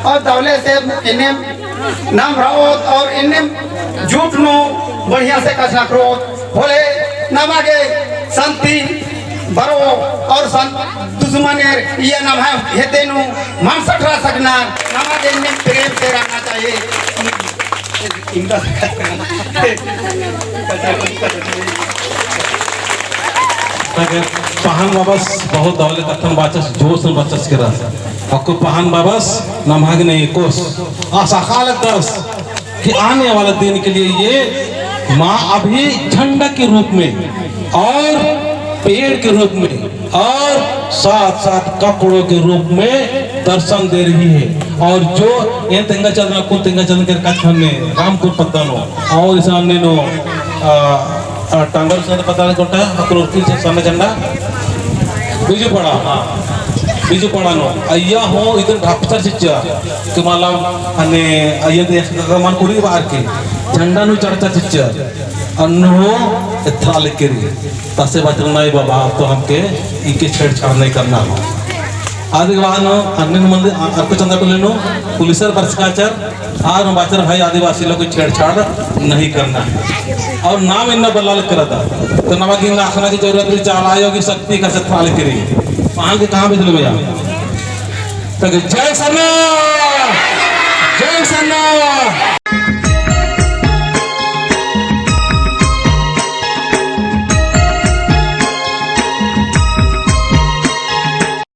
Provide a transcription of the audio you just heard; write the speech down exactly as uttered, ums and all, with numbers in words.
और दवले से इन्नेम नाम रओत और इन्नेम जुट नू बढ़िया से कछनखरोत होले नमा गे शांति बरो और सं-, दुश्मनेर इया नम्है हेद्दे नू मल सठरा सकना, नमा गे इन्नेम प्रेम से रहना चाहिए। अगर पहान बाबस बहुत दवले कत्थन बाचस, जोश से बाचस केरा। अक्कु पहान बाबस नम्है गे नेकोस, आस अख़आ लगदस कि आने वाला दिन के लिए ये माँ अभी झंडा के रूप में और पेड़ के रूप में और साथ साथ कपड़ों के रूप में दर्शन दे रही है। और जो ये तेंगा चंद ना, कुन तेंगा चंद के कत्थन ने रामपुर पद्दा नू और इस सामने नू, आ, आ, टांगर से पता नहीं कौन टा, अक्कुन उर्ती से सामने झंडा। बिजू पड़ा, हाँ। बिजू पड़ा नू। अइय्या हूँ इदिन ढापचर चिच्चा। कि मतलब, अन्ने, अइय्या दे मन कुड़ी बार के। झंडा नू चढ़चर चिच्चा। अन्नु एथरा लेके रई। तसे बाचर नहीं बाबा, अब तो हमके इनके छेड़छाड़ नहीं करना हो। आदि बाद नू अन्ने मंदिर, आ, अक्कु चंदा टोली नू पुलिसर बरचकाचर, आर बाचर भाई आदिवासी लोग को छेड़छाड़ नहीं करना है। और नाम इन्ना बल्ला लेकर था। तो नमा गे इन्ना अख़ना की जरूरत रई, चाला आयो की शक्ति का से एथरा लेके रई। वहाँ के कहाँ भेजले भैया? तो जय सरना, जय सरना।